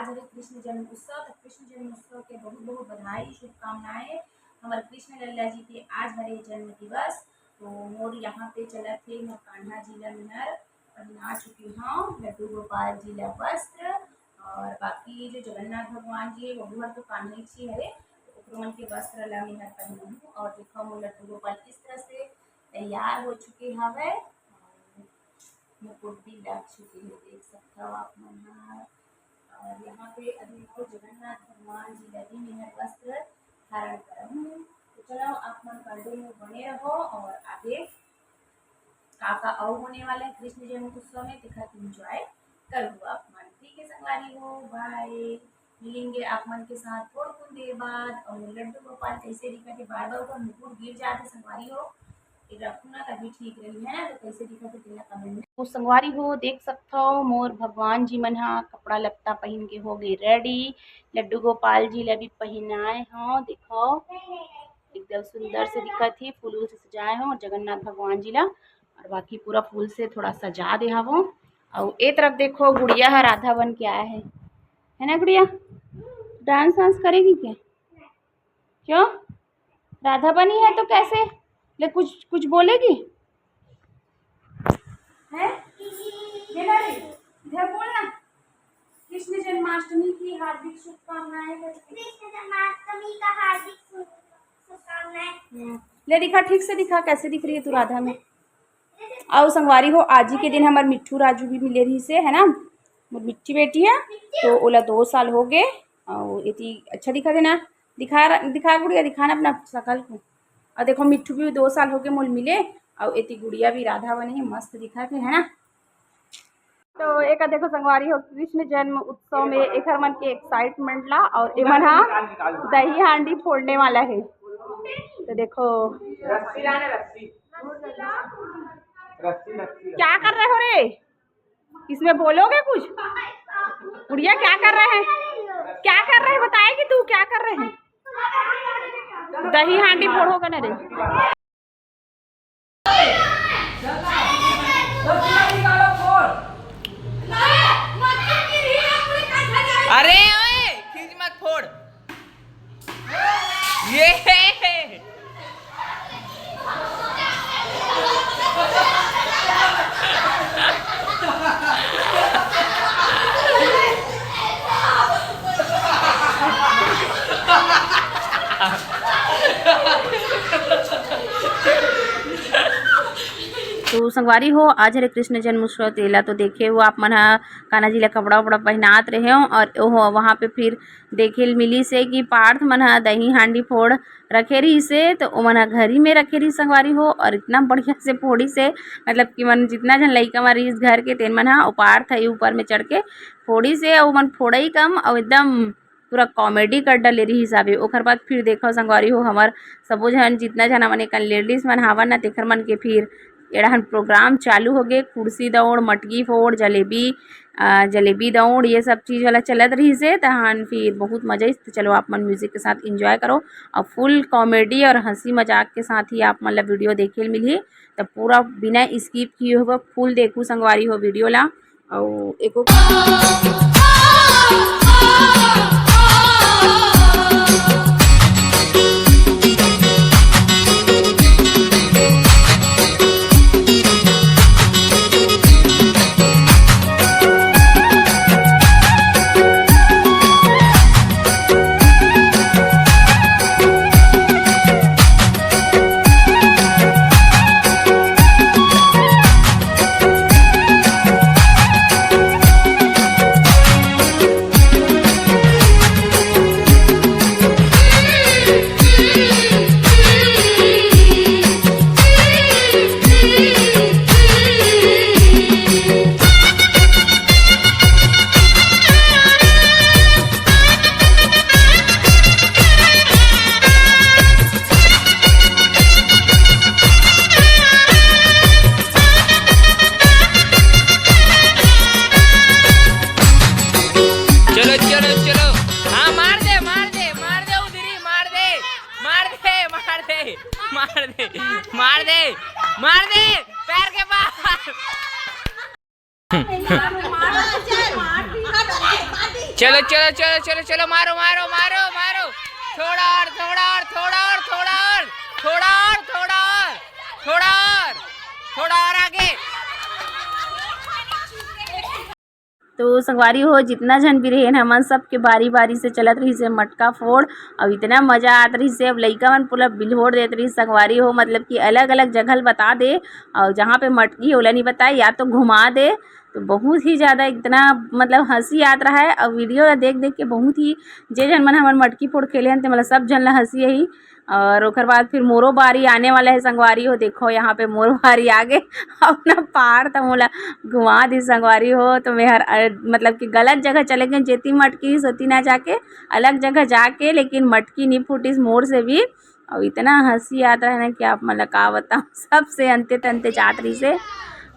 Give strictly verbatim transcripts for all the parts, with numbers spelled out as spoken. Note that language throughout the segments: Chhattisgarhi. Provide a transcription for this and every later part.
आज हरे कृष्ण जन्म उत्सव, तो कृष्ण जन्म उत्सव के बहुत बहुत बधाई, शुभकामनाएं। हमर कृष्ण लल्ला जी के आज हरे जन्म दिवस, तो मोर यहाँ पे चलत हे मोर कान्हा जी ला मेहर पहिना चुके हव लड्डू गोपाल जी ला वस्त्र, और बाकी जो जगन्नाथ भगवान जी हे वो हर तो कान्हा जी हरे, तो ओकरो मन के वस्त्र ला मेहर पहिनहूँ। और देखो मोर लड्डू गोपाल किस तरह से तैयार हो चुके हवे, और मुकुट भी लग चुके हे, देख सकथव आप मन ह। और यहाँ पे अभी मोर जगन्नाथ भगवान जी ला भी मेहर वस्त्र धारण करहूँ। तो चलो आप मन continue बने रहो और आगे का का अउ होने वाला है कृष्ण जन्म उत्सव में, तेखर enjoy करहू आप मन। ठीक है संगवारी हो, bye। मिलेंगे आप मन के साथ थोड़कुन देर बाद। और लड्डू गोपाल कैसे दिखत हे, बार बार ओकर मुकुट गिर जात हे संगवारी हो, ये रखू ना तभी ठीक रही है ना, तो कैसे दिखत हे तेला comment में। तो संगवारी हो देख सकथव मोर भगवान जी मन हा कपड़ा लत्ता पहिन के हो गए ready। लड्डू गोपाल जी ला भी पहिनाए हो, देखो एकदम सुंदर से दिखत हे, फूल उल से सजाए हो और जगन्नाथ भगवान जी ला, और बाकी पूरा फूल से थोड़ा सजा दे हवो। और ए तरफ देखो गुड़िया ह राधा बन के आया है, है ना गुड़िया? डांस वांस करेगी क्या? क्यों, राधा बनी है तो कैसे ले, कुछ कुछ बोलेगी? हैं? ये ना रे, इधर बोल ना। कृष्ण जन्माष्टमी की हार्दिक शुभकामनाएं। कृष्ण जन्माष्टमी का हार्दिक शुभ- शुभकामनाएं। हम्म। ले दिखा, ठीक से दिखा, कैसे दिख रही है तू राधा में। अउ संगवारी हो, आज ही के दिन हमर मिट्ठू राजू भी मिले रहिसे, है ना, मोर मिट्ठी बेटी है, तो ओला दो साल हो गए। अउ एती अच्छा दिखा देना, दिखा र-, दिखा गुड़िया, दिखा ना अपना शकल को। अउ देखो मिट्ठू भी दो साल हो गए मोल मिले, अउ एती गुड़िया भी राधा बने है, मस्त दिखा थे, है ना। तो एक देखो संगवारी हो, कृष्ण जन्म उत्सव में एकर मन के excitement ला, और एमन हा दही हांडी फोड़ने वाला है। तो देखो रस्सी लाने, रस्सी। रस्सी, रस्सी। क्या कर रहे हो रे? इसमें बोलोगे कुछ? गुड़िया क्या कर रहे हैं? क्या कर रहे हैं? बताएगी तू क्या कर रहे हैं? दही हांडी फोड़ोगे ना रे। अरे ओए, खींच मत फोड़। ये तो संगवारी हो, आज हरे कृष्ण जन्मोत्सव, तेला तो देखे हो आप मन ह, कान्हा जी ला कपड़ा उपड़ा पहनात रहे हो, और ओहो वहाँ पे फिर देखे ल मिली से कि पार्थ मन ह दही हांडी फोड़ रखे रहिस हे, तो ओमन ह घरी में रखे रहिस संगवारी हो, और इतना बढ़िया से फोड़िस हे, मतलब कि मन जितना झन लइका मन रहिस घर के, तेन मन ह ओ पार्थ ह ऊपर में चढ़ के फोड़िस हे, अउ ओमन फोड़ई कम, अउ एकदम पूरा comedy कर डले रहिस हावे। ओखर बाद फिर देखो संगवारी हो, हमर सबो झन, जितना झन हमन एकर ladies मन हावन ना, तेखर मन के फिर एड़हन program चालू हो गे, कुर्सी दौड़, मटकी फोड़, जलेबी, अ, जलेबी दौड़, ये सब चीज वाला चलत रहिस हे। तहन फिर बहुत मजा आइस। तो चलो आप मन music के साथ enjoy करो, और full comedy और हंसी मजाक के साथ ही आप मन ला video देखे ल मिलही। तो पूरा बिना skip किए हुए full देखू संगवारी हो video ला। अउ एको चलो, चलो, चलो। हाँ, मार दे, मार दे, मार दे उधरी, मार दे, मार दे, मार दे, मार दे, मार दे, मार दे, पैर के पास। चलो, चलो, चलो, चलो, चलो, मारो, मारो, मारो, मारो। थोड़ा और, थोड़ा और, थोड़ा और, थोड़ा और, थोड़ा और, थोड़ा और, थोड़ा और, थोड़ा और आगे। तो संगवारी हो, जितना झन भी रहेन, हमन सबके बारी-बारी से चलत रहिस हे मटका फोड़। अउ इतना मजा आत रहिस हे, अब लइका मन पूरा बिल्होर देत रहिस संगवारी हो, मतलब कि अलग-अलग जगह ल बता दे, अउ जहाँ पे मटकी हे, ओला नहीं बताए, या तो घुमा दे। तो बहुत ही ज़्यादा इतना, मतलब, हँसी आत रहा है। अउ video ला देख-देख के बहुत ही, जे झन मन हमन मटकी फोड़ खेले हन, ते मन ला सब झन ला हँसी आही। और ओकर बाद फिर मोरो बारी आने वाला है संगवारी हो। देखो, यहाँ पे मोरो बारी आ गे, अपना पार त मोला घुमा दी संगवारी हो। तो मैं हर, अ, मतलब कि गलत जगह चले गए, जेती मटकी सोती ना जाके, अलग जगह जाके, लेकिन मटकी नहीं फूटिस मोर से भी। अउ इतना हँसी आत रहा है ना कि आप मन ला का बताऊँ, सबसे अंते तंते जात रहिस हे।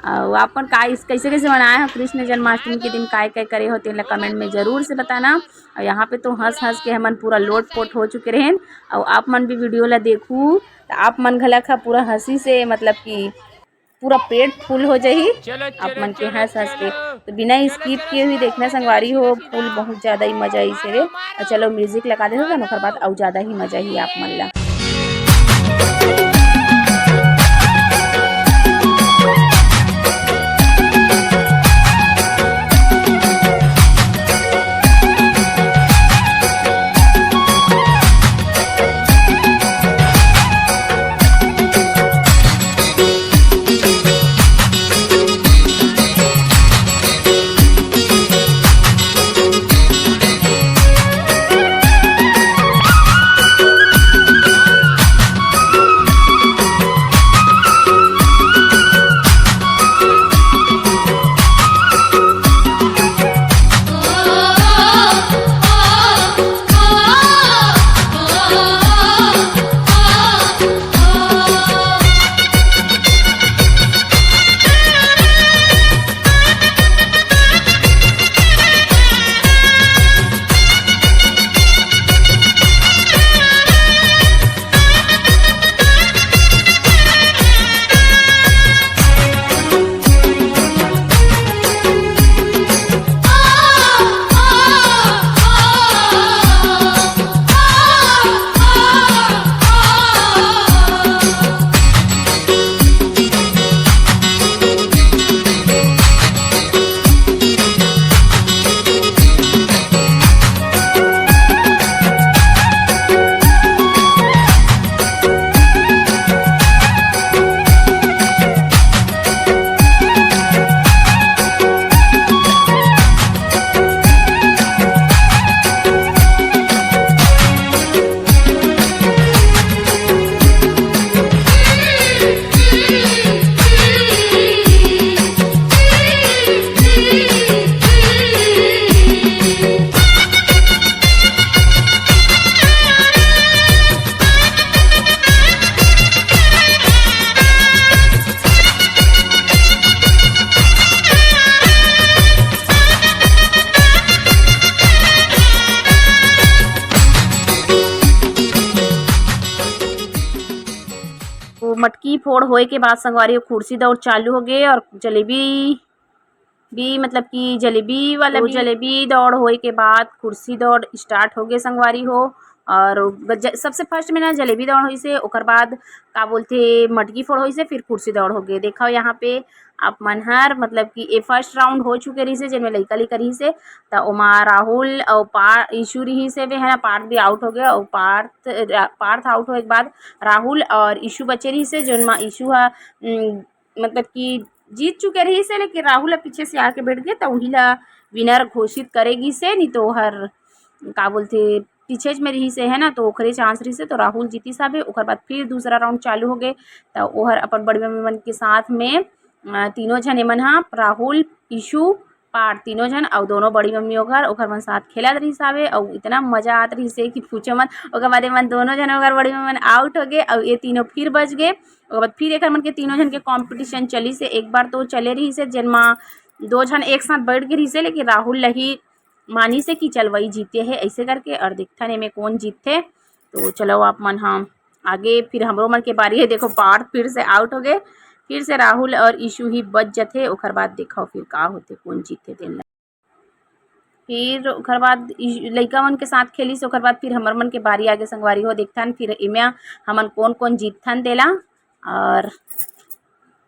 अउ आप मन का इस, कैसे कैसे मनाए हो कृष्ण जन्माष्टमी के दिन, काय काय करे हो, तेन ला comment में जरूर से बताना। अउ यहाँ पे तो हँस हँस के हमन पूरा लोट पोट हो चुके रहेन। अउ आप मन भी video ला देखू, त आप मन घलक ह पूरा हँसी से, मतलब कि पूरा पेट full हो जाही आप मन के हँस हँस के। तो बिना skip किए हुए देखना संगवारी हो, full बहुत ज़्यादा ही मजा आइस हे। अउ चलो music लगा देथन, ओकर बाद अउ ज़्यादा ही मजा ही आप मन ला। तो मटकी फोड़ होए के बाद संगवारी हो खुर्सी दौड़ चालू हो गए और जलेबी भी, मतलब कि जलेबी वाला तो भी। जलेबी दौड़ होए के बाद खुर्सी दौड़ start हो गए संगवारी हो। और ग-, ज-, सबसे first में ना जलेबी दौड़ होइसे, ओकर बाद का बोलथे मटकी फोड़ होइसे, फिर खुर्सी दौड़ हो गए। देखो यहाँ पे आप मन हर, मतलब कि ए first round हो चुके रहिसे, जेन में लइका लइका रहिसे, त ओमा राहुल अउ पा-, ईशु रहिसे, वे है ना, पार्थ भी out हो गया। और पार्थ रा-, पार्थ out होए के बाद राहुल और ईशु बचे रहिसे, जोन मा ईशु हा, उम, मतलब कि जीत चुके रहिसे, लेकिन राहुल ह पीछे से आके बैठ गए, त उही ला winner घोषित करे गिसे, नहीं तो हर का बोलथे पीछे में रहिसे, है ना, तो ओखरे chance रहिसे, तो राहुल जीतिस हवे। ओकर बाद फिर दूसरा round चालू हो गए, त ओहर अपन बड़ी मम्मी मन के साथ में, अ, तीनों झन एमन हा, राहुल, ईशु, पार तीनों झन अउ दोनों बड़ी मम्मी ओकर, ओकर मन साथ खेलत रहिस हावे अउ इतना मजा आत रहिस हे कि पूछो मत। ओकर बाद एमन दोनों झन ओकर बड़ी मम्मी मन out हो गए अउ ये तीनों फिर बच गए। ओकर बाद फिर एकर मन के तीनों झन के competition चलिस हे। एक बार तो चले रहिस हे जेन मा दो झन एक साथ बैठ गए रहिस हे, लेकिन राहुल लही मानिस हे कि चल वही जीते हे ऐसे करके। और देखथन एमे कौन जीतथे। तो चलो आप मन ह आगे, फिर हमरो मन के बारी हे। देखो पार्थ फिर से out हो गए, फिर से राहुल और ईशु ही बच जथे। ओकर बाद देखो फिर का होथे, कौन जीतथे तेन ला। फिर ओकर बाद इ-, लइका मन के साथ खेलिस, ओकर बाद फिर हमर मन के बारी आगे संगवारी हो, देखथन फिर एमा हमन कोन कोन जीतथन तेला। और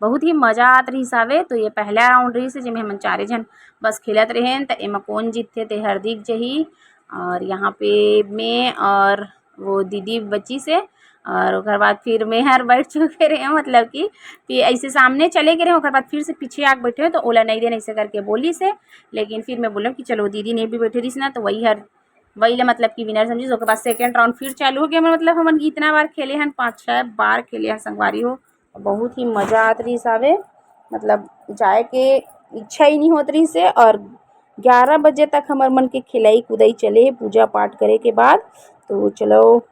बहुत ही मजा आत रहिस हावे। तो ये पहला राउंड रहिस हे, जेमे हमन चारे झन बस खेलत रहेन, त एमा कोन जीतथे तेहर दिख जही। और यहाँ पे मैं और वो दीदी बची से, और ओकर बाद फिर मैं हर बैठ चुके रहे, मतलब कि फिर ऐसे सामने चले गए रहे, ओकर बाद फिर से पीछे आके बैठे, तो ओला नहीं देना ऐसे करके बोली से। लेकिन फिर मैं बोला कि चलो, दीदी नहीं भी बैठे रहिस ना, तो वही हर, वही ले मतलब कि विनर समझिस। ओकर बाद सेकंड राउंड फिर चालू हो गया, मतलब हमन इतना बार खेले हन, पाँच छः बार खेले हन संगवारी हो, बहुत ही मजा आत रहिस हावे, मतलब जाए के इच्छा ही नहीं होत रहिस हे। और ग्यारह बजे तक हमर मन के खिलाई कुदाई चले हे पूजा पाठ करे के बाद। तो चलो,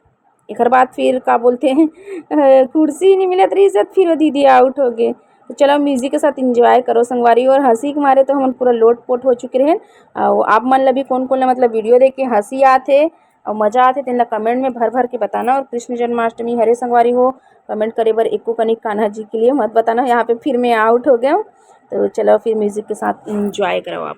एकर बाद फिर का बोलथे, अ, कुर्सी ही नहीं मिलत रहिस हे, फिर वो दीदी आउट हो गए। तो चलो, म्यूजिक के साथ एंजॉय करो संगवारी, और हंसी के मारे तो हमन पूरा लोट पोट हो चुके रहेन। अउ आप मन ला भी कोन कोन ला मतलब वीडियो देख के हंसी आत हे और मजा आथे, तेन ला कमेंट में भर भर के बताना। और कृष्ण जन्माष्टमी हरे संगवारी हो, कमेंट करे बर एको कनिक कान्हा जी के लिए मत बताना। यहाँ पे फिर मैं आउट हो गया हूँ। तो चलो, फिर म्यूजिक के साथ एंजॉय करो आप।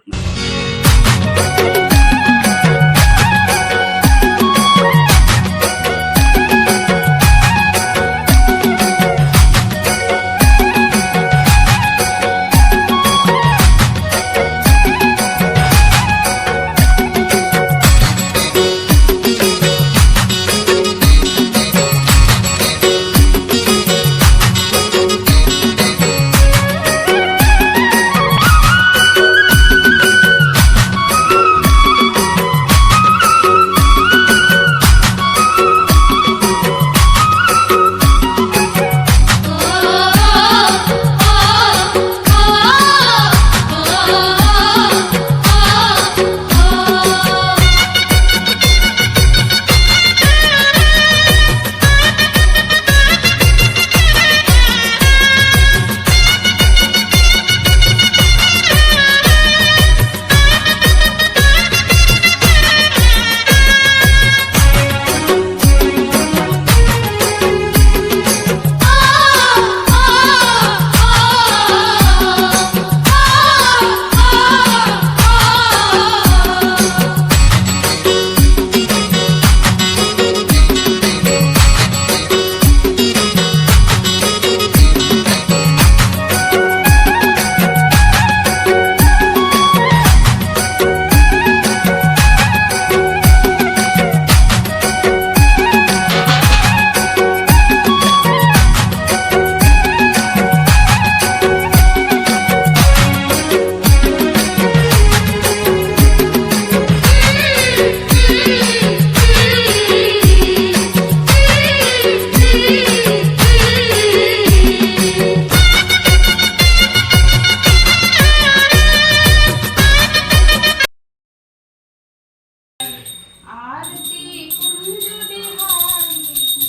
आरती कुंज बिहारी की,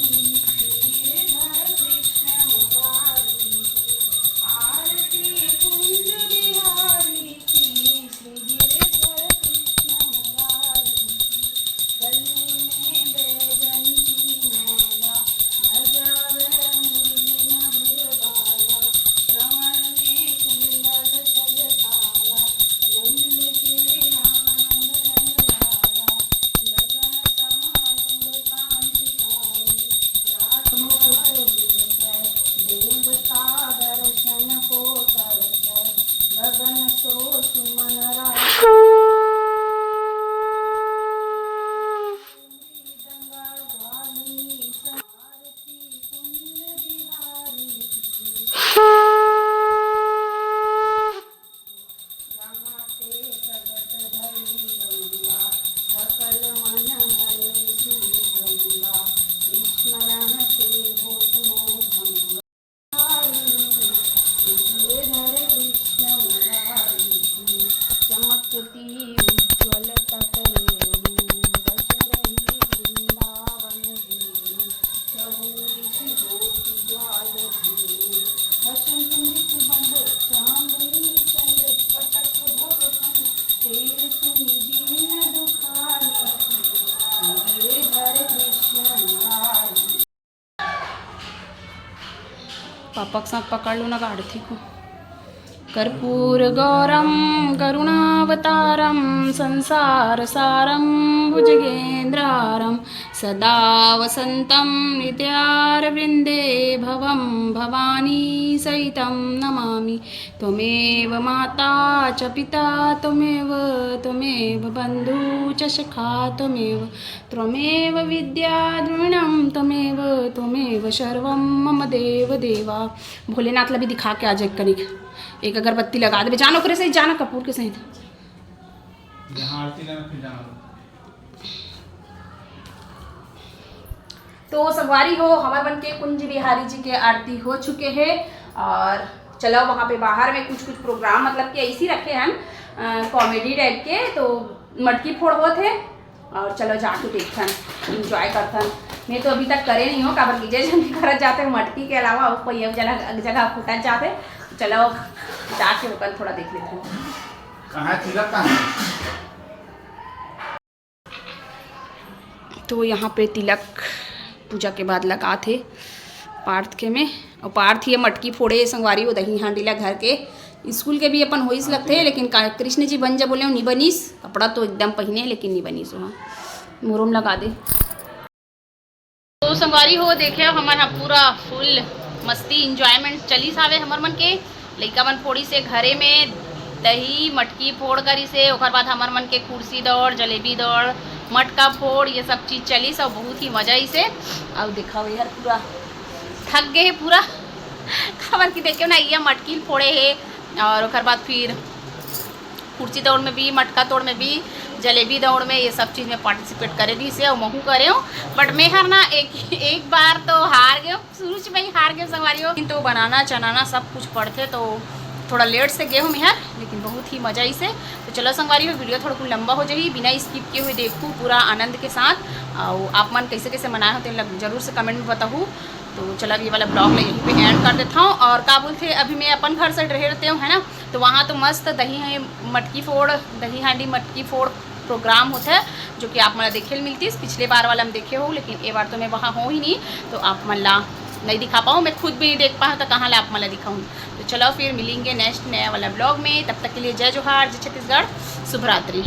गिरधर कृष्ण मुरारी की। आरती कुंज बिहारी की, श्री गिरधर कृष्ण मुरारी की। गले में बैजंती माला, बजावे मुरली मधुर बाला। श्रवण में कुंडल छल काला, मुंड के आनंद रंग डाला। गगन समा पापा के साथ पकड़ लो ना, गाड़थी को। कर्पूरगौरं करुणावतारं संसारसारं भुजगेन्द्रहारं सदा वसन्तं हृदयारविन्दे भवं भवानी सहितं नमामि। त्वमेव माता च पिता त्वमेव त्वमेव बन्धु च सखा त्वमेव त्वमेव विद्या द्रविणं त्वमेव त्वमेव सर्वं मम देव देवा। भोलेनाथ ला भी दिखा के आ जाए कनिक। एक अगरबत्ती लगा देबे, जान ओकरे सहित, जाना कपूर के सहित। जहाँ आरती लेना, फिर जाना। तो संगवारी हो, हमर मन के कुंज बिहारी जी के आरती हो चुके हे और चलो वहाँ पे बाहर में कुछ कुछ प्रोग्राम मतलब कि ऐसी रखे हैं कॉमेडी टाइप के, तो मटकी फोड़ होत हे और चलो जाके देखथन, एंजॉय करथन। मैं तो अभी तक करे नहीं हो, काबर कि जे जन भी करत जाते मटकी के अलावा वो कोई एक जगह जगह फूटत जाते। चलो जाके ओकर थोड़ा देख लेथन। कहाँ तिलक कहाँ है? तो यहाँ पे तिलक पूजा के बाद लगात हे पार्थ के में। और पार्थ ये मटकी फोड़े संगवारी हो दही हांडी ला घर के। स्कूल के भी अपन होइस लगथे, लेकिन का-, कृष्ण जी बन जा बोले नी बनिस। कपड़ा तो एकदम पहिने लेकिन नी बनिस वहाँ। मुरुम लगा दे। तो संगवारी हो देखे हमन ह पूरा फुल मस्ती एंजॉयमेंट चलिस हावे हमर मन के। लइका मन फोड़िस हे घरे में दही मटकी फोड़ करिस हे, ओकर बाद हमर मन के कुर्सी दौड़, जलेबी दौड़, मटका फोड़, ये सब चीज चलिस अउ बहुत ही मजा आइस हे। अउ देखा यार पूरा थक गए हे पूरा काबर कि देखे ना ये मटकी फोड़े हे और ओकर बाद फिर कुर्सी दौड़ में भी, मटका तोड़ में भी, जलेबी दौड़ में, ये सब चीज में पार्टिसिपेट करे रहिस हे अउ महू करे हूँ। बट मैं हर ना एक एक बार तो हार गए हूँ, शुरू से मैं ही हार गए संगवारी हो। लेकिन तो बनाना चनाना सब कुछ पड़थे तो थोड़ा लेट से गए हूँ मैं हर, लेकिन बहुत ही मजा आइस हे। तो चलो संगवारी हो, वीडियो थोड़ा कुछ लंबा हो जाही, बिना स्किप किए हुए देखू पूरा आनंद के साथ। और आप मन कैसे कैसे मनाए हो तेन ला जरूर से कमेंट में बताहू। तो चलो अब ये वाला ब्लॉग मैं यहीं पे एंड कर देता हूँ। और का बोलते अभी मैं अपन घर से रहे रहते हूँ है ना, तो वहाँ तो मस्त दही है मटकी फोड़, दही हांडी मटकी फोड़ प्रोग्राम होता है, जो कि आप मन ला देखे ल मिलती है। पिछले बार वाला हम देखे हो, लेकिन ये बार तो मैं वहाँ हो ही नहीं, तो आप मन ला नहीं दिखा पाऊँ, मैं खुद भी नहीं देख पाऊँ तो कहाँ ला आप मन ला दिखाऊँ। तो चलो फिर मिलेंगे नेक्स्ट नया वाला ब्लॉग में, तब तक के लिए जय जोहार, जय छत्तीसगढ़, शुभ रात्रि।